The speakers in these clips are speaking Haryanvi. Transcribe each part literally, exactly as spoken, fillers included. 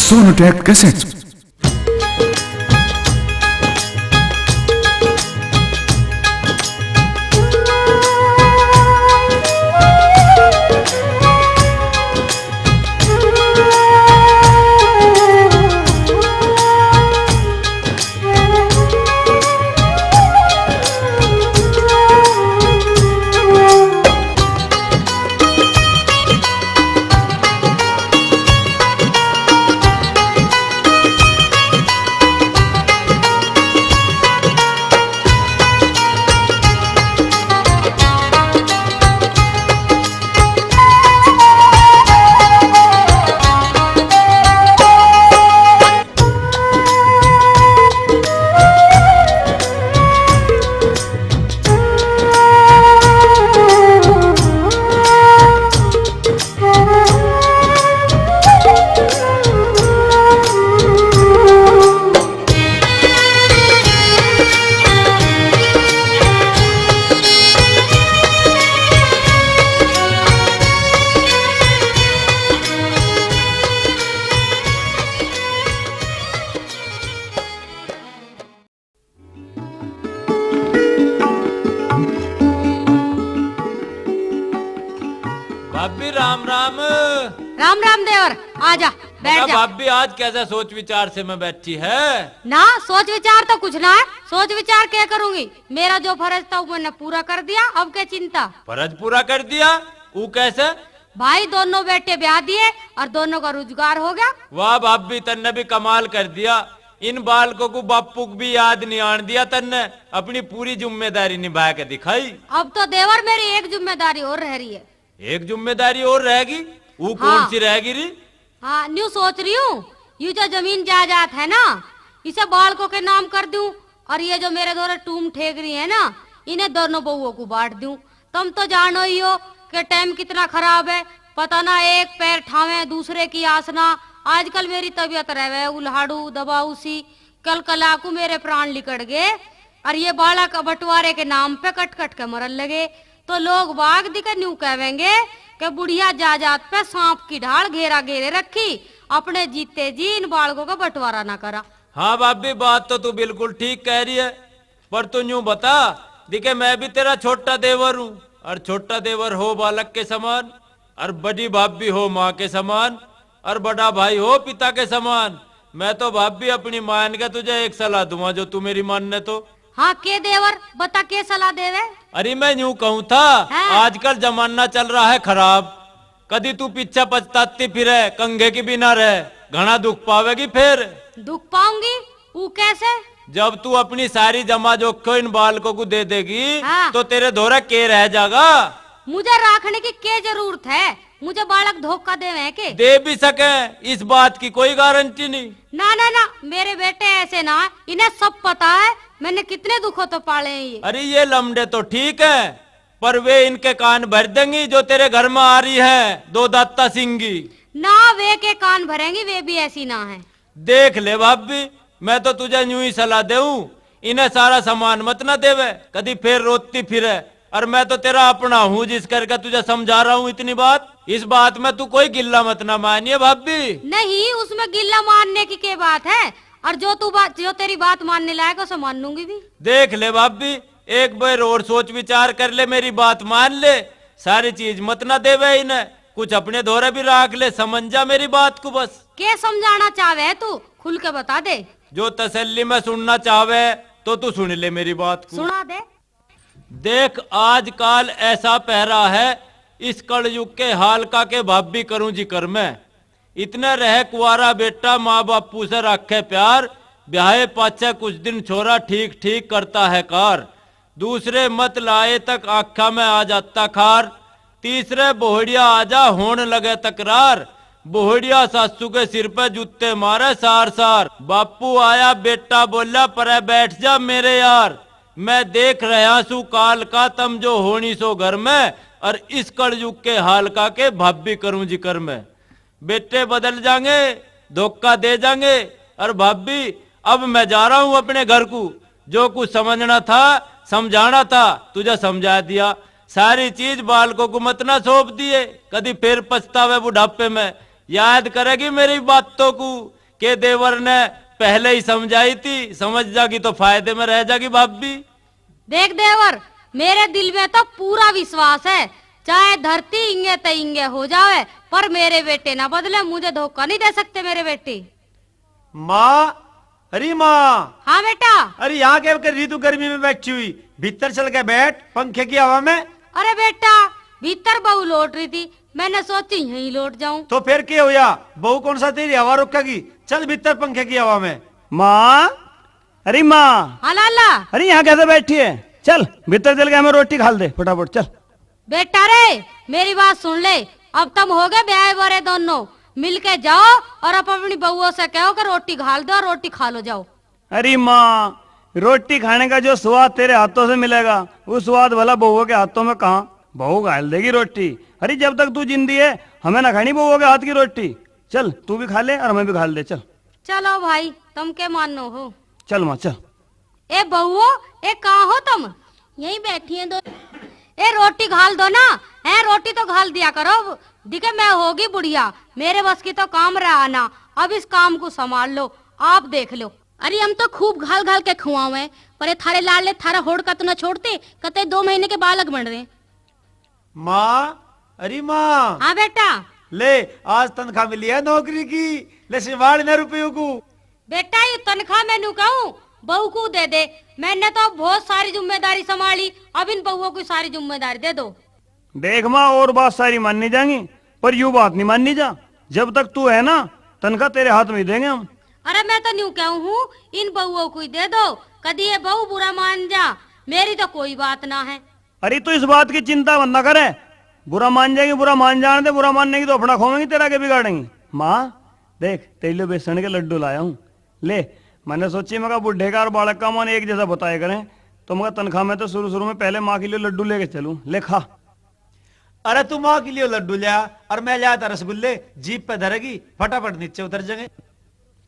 Sonotech Cassettes. भाभी, राम राम। राम राम देवर, आ जा, बैठ बता जा। भाभी, आज कैसा सोच विचार से मैं बैठी है? ना, सोच विचार तो कुछ ना है। सोच विचार क्या करूंगी, मेरा जो फर्ज था वो मैंने पूरा कर दिया, अब क्या चिंता? फर्ज पूरा कर दिया? वो कैसे? भाई, दोनों बेटे ब्याह दिए और दोनों का रोजगार हो गया। वाह भाभी, तन्ने भी कमाल कर दिया। इन बालकों को बापू को भी याद नहीं आन दिया तन्ने। अपनी पूरी जिम्मेदारी निभा के दिखाई। अब तो देवर, मेरी एक जिम्मेदारी और रह रही है। एक जिम्मेदारी और रहेगी? वो कौन हाँ। सी रहेगी री? हाँ, न्यू सोच रही हूँ, यू जो जमीन जायदाद है ना, इसे बालकों के नाम कर दूं, और ये जो मेरे धोरे टूम ठेक रही है ना, इन्हें दोनों बहुओं को बांट दूं। तुम तो जानो ही हो कि टाइम कितना खराब है, पता ना एक पैर ठावे दूसरे की आस ना। आजकल मेरी तबीयत रहवे उल्हाड़ू दबाऊ सी, कल कला को मेरे प्राण लिकड़ गए। और ये बालक बंटवारे के नाम पे कट कट के मरन लगे, तो लोग बाग दिखे न्यू कहेंगे कि बुढ़िया जायदाद पे सांप की ढाल घेरा घेरे रखी, अपने जीते जी इन बालकों का बंटवारा ना करा। हाँ भाभी, बात तो तू बिल्कुल ठीक कह रही है, पर तू न्यू बता, दिखे मैं भी तेरा छोटा देवर हूँ, और छोटा देवर हो बालक के समान, और बड़ी भाभी हो माँ के समान, और बड़ा भाई हो पिता के समान। मैं तो भाभी अपनी मान के तुझे एक सलाह दूंगा, जो तू मेरी मान ने तो। हाँ, के देवर, बता, के सलाह देवे? अरे, मैं यूं कहूँ था, हाँ। आजकल जमाना चल रहा है खराब, कदी तू पीछे पछताती फिरे, कंघे की बिना रहे, घना दुख पावेगी फिर। दुख पाऊंगी? वो कैसे? जब तू अपनी सारी जमा जोखो इन बालकों को दे देगी, हाँ। तो तेरे धोरे के रह जागा? मुझे राखने की के जरूरत है? मुझे बालक धोखा देवे है के? दे भी सके, इस बात की कोई गारंटी नहीं। ना, ना, ना, मेरे बेटे ऐसे ना, इन्हें सब पता है, मैंने कितने दुखों तो पाले हैं ये। अरे, ये लमडे तो ठीक है, पर वे इनके कान भर देंगी जो तेरे घर में आ रही है, दो दाता सिंगी। ना, वे के कान भरेंगी, वे भी ऐसी ना है। देख ले भाभी, मैं तो तुझे न्यू ही सलाह देऊं, इन्हें सारा सामान मत ना देवे, कदी फिर रोती फिरे। और मैं तो तेरा अपना हूँ, जिस करके तुझे समझा रहा हूँ इतनी बात। इस बात में तू कोई गिल्ला मत ना मानिए भाभी। नहीं, उसमें गिल्ला मानने की क्या बात है? और जो तू बात, जो तेरी बात मानने लायक, उसे मानूंगी भी। देख ले भाभी, एक बार और सोच विचार कर ले, मेरी बात मान ले, सारी चीज मत ना देवे इन्हें, कुछ अपने धोरे भी राख ले, समझ जा मेरी बात को बस। के समझाना चाहवे है तू? खुल के बता दे। जो तसल्ली में सुनना चाहवे तो तू सुन ले मेरी बात को। सुना दे। देख, आजकल ऐसा पहरा है, इस कलयुग के हाल का के भाभी करूं जिक्र मैं। इतने रह कुआरा बेटा, माँ बापू से रखे प्यार, ब्याहे पाछे कुछ दिन छोरा ठीक ठीक करता है कार। दूसरे मत लाए तक आँखा में आ जाता खार। तीसरे बोहड़िया आजा होण लगे तकरार। बोहड़िया सासू के सिर पे जूते मारे सार सार। बापू आया, बेटा बोला, परे बैठ जा मेरे यार। मैं देख रहा सू काल का तम जो होनी सो घर में, और इस कलयुग के हाल का के भाभी करूं जिक्र में। बेटे बदल जाएंगे, धोखा दे जाएंगे। और भाभी, अब मैं जा रहा हूँ अपने घर को। जो कुछ समझना था, समझाना था, तुझे समझा दिया। सारी चीज बालकों को मत ना सौंप दिए, कदी फिर पछतावे बुढ़ापे में। याद करेगी मेरी बातों को, के देवर ने पहले ही समझाई थी, समझ जागी तो फायदे में रह जागी भाभी। देख देवर, मेरे दिल में तो पूरा विश्वास है, चाहे धरती इंगे ते इंगे हो जावे, पर मेरे बेटे ना बदले, मुझे धोखा नहीं दे सकते मेरे बेटे। माँ, अरे माँ। हाँ बेटा। अरे यहाँ क्या कर रही तू, गर्मी में बैठी हुई? भीतर चल के बैठ पंखे की हवा में। अरे बेटा, भीतर बहू लौट रही थी, मैंने सोची यहीं लौट जाऊं। तो फिर के होया, बहू कौन सा तेरी हवा रोकेगी? चल भीतर पंखे की हवा में। माँ, अरे माँ। हाँ लाला। अरे यहाँ कैसे बैठी है? चल भीतर चल के हमें रोटी घाल दे फटाफट, चल। बेटा रे, मेरी बात सुन ले, अब तुम हो गए ब्याह वाले दोनों, मिलके जाओ और अब अपनी बहुओं से कहो कि रोटी घाल दो, रोटी खा लो, जाओ। अरे माँ, रोटी खाने का जो स्वाद तेरे हाथों से मिलेगा, वो स्वाद भला बहुओं के हाथों में कहाँ? बहू घाल देगी रोटी। अरे जब तक तू जिंदी है, हमें ना खानी बहुओं के हाथ की रोटी। चल तू भी खा ले और हमें भी घाल दे, चल। चलो भाई, तुम के मानो हो। चल माँ, चल। ए बहुओ, ए कहाँ हो तुम? यहीं बैठी हैं दो। ए रोटी घाल दो ना। है, रोटी तो घाल दिया करो। दिखे मैं होगी बुढ़िया, मेरे बस की तो काम रहा ना। अब इस काम को संभाल लो, आप देख लो। अरे हम तो खूब घाल घाल के खुआवे, पर ये थारे लाडले थारा होड़ का तो ना छोड़ते, कते दो महीने के बालक बन रहे। माँ, अरे माँ। हाँ बेटा। ले, आज तनख्वाह मिली है नौकरी की, ले सिवाड़ ना रुपयों को। बेटा, ये तनख्वाह मैनू कहूँ, बहू को दे दे। मैंने तो बहुत सारी जिम्मेदारी संभाली, अब इन बहुओं की सारी जिम्मेदारी दे दो। देख माँ, और बात सारी माननी जाएंगी, पर यू बात नहीं माननी जा। जब तक तू है ना, तनख्वाह तेरे हाथ में ही देंगे हम। अरे मैं तो न्यू कहूँ हूँ, इन बहुओं को ही दे दो, कदी ये बहू बुरा मान जा, मेरी तो कोई बात ना है। अरे तू इस बात की चिंता मत ना करे, बुरा मान जाएगी, बुरा मान जाने दे, बुरा मानने की तो अपना खोवेंगी, तेरा के बिगाड़ेंगी। माँ देख, तेरे लिए बेसन के लड्डू लाया हूँ, ले। मैंने सोची, मैं कहा बूढ़े का और बालक का मन एक जैसा बताया करें, तो मैं कहा तनख्वाह में तो शुरू शुरू में पहले माँ के लिए लड्डू लेके चलूँ, ले खा। अरे तू माँ के लिए लड्डू लिया और मैं लाया था रसगुल्ले, जीप पे धरेगी, फटाफट नीचे उतर जाएंगे।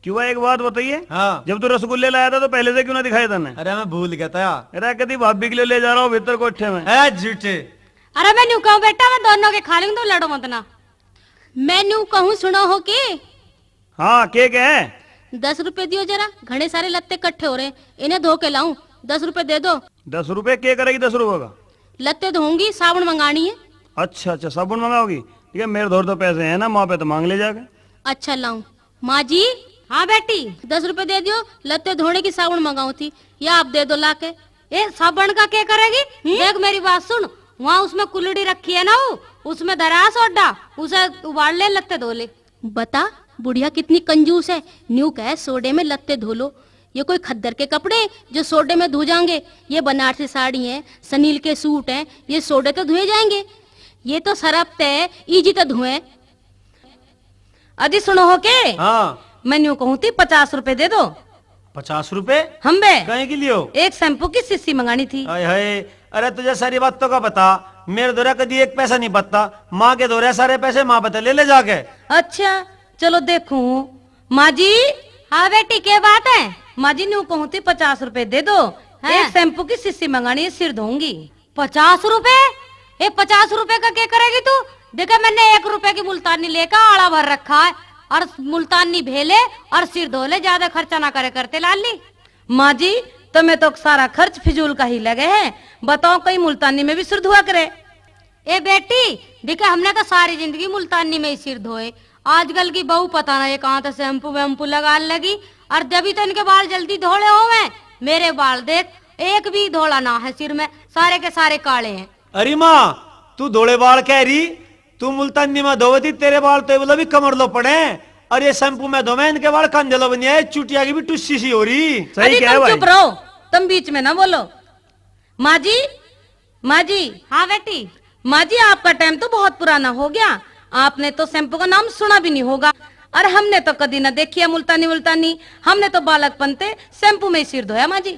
क्यों, एक बात बताइए। हाँ। जब तू रसगुल्ले लाया था तो पहले से क्यों ना दिखाया तने? अरे मैं भूल गया था। अरे कदी भाभी के लिए ले जा रहा हूँ भीतर कोठे में। ए झूठे। अरे मैं न्यू कहूँ बेटा, मैं दोनों के खा लूँ, तुम लड़ो मत ना। मैं न्यू कहूँ, सुनो हो के? हाँ, के कहे? दस रुपए दियो जरा, घणे सारे लत्ते इकट्ठे हो रहे, इन्हें धो के लाऊं, दस रुपए दे दो। दस रुपए के करेगी दस रुपए का? लत्ते धोऊंगी, साबुन मंगानी है। अच्छा अच्छा, साबुन मंगाओगी? ठीक है, मेरे धोर तो पैसे हैं ना, माँ पे तो मांग ले जाके। अच्छा लाऊं। माँ जी। हाँ बेटी। दस रुपए दे दियो, लत्ते धोने की साबुन मंगाऊं थी, या आप दे दो लाके। ए, साबुन का क्या करेगी? हम्म? देख मेरी बात सुन, वहाँ उसमें कुलड़ी रखी है ना, वो उसमें धरा है सोडा, उसे उबाल ले, लत्ते धो ले। बता, बुढ़िया कितनी कंजूस है। न्यू कहे सोडे में लत्ते धो लो। ये कोई खद्दर के कपड़े जो सोडे में धो जाएंगे? ये बनारसी साड़ी है, सनील के सूट हैं, ये सोडे तो धोए जाएंगे। ये तो सरफ ते, इजी तो धोए। अजी सुनो हो के? हाँ। मैं न्यू कहूँ थी, पचास रुपए दे दो। पचास रुपए? हम बे। कहीं के लियो? एक शैम्पू की शीशी मंगानी थी। हाय हाय, अरे तुझे सारी बातों का पता, मेरे धोरे कदी एक पैसा नहीं पता, माँ के धोरे सारे पैसे, माँ पे तो ले ले जाके। अच्छा, चलो देखूं। माँ जी। हाँ बेटी, क्या बात है? माँ जी, न्यू कहूँ थी पचास रुपए दे दो, हाँ। एक शैम्पू की शीशी मंगानी है, सिर धोऊंगी। पचास रुपए? ए, पचास रुपए का क्या करेगी तू? देखे, मैंने एक रुपए की मुल्तानी लेकर आला भर रखा है, और मुल्तानी भेले और सिर धो ले, ज्यादा खर्चा ना करे करते लाली। माँ जी, तुम्हें तो सारा खर्च फिजूल का ही लगे है। बताओ, कहीं मुल्तानी में भी सिर धुआ करे? ए बेटी, देखे, हमने तो सारी जिंदगी मुल्तानी में ही सिर धोए। आजकल की बहू पता ना ये कहाँ तो शैम्पू वैम्पू लगा लगी, और जब ही तो इनके बाल जल्दी धोले होवे। मेरे बाल देख, एक भी धोला ना है सिर में, सारे के सारे काले हैं। अरे माँ, तू धोले बाल कह रही, तू मुल्तानी में धोवे थी, तेरे बाल तो बोला भी कमर लो पड़े, और ये शैम्पू में धोवे, इनके बाल कंधे लो बनिया है, चुटिया की भी टुस्सी सी हो रही। सही अजी, कह तुम भाई। चुप रहो, तुम बीच में ना बोलो। माँ जी, माँ जी। हाँ बेटी। माँ जी, आपका टाइम तो बहुत पुराना हो गया, आपने तो शैम्पू का नाम सुना भी नहीं होगा, और हमने तो कदी ना देखी है मुल्तानी वुल्तानी, हमने तो बालकपन ते शैम्पू में ही सिर धोया माँ जी।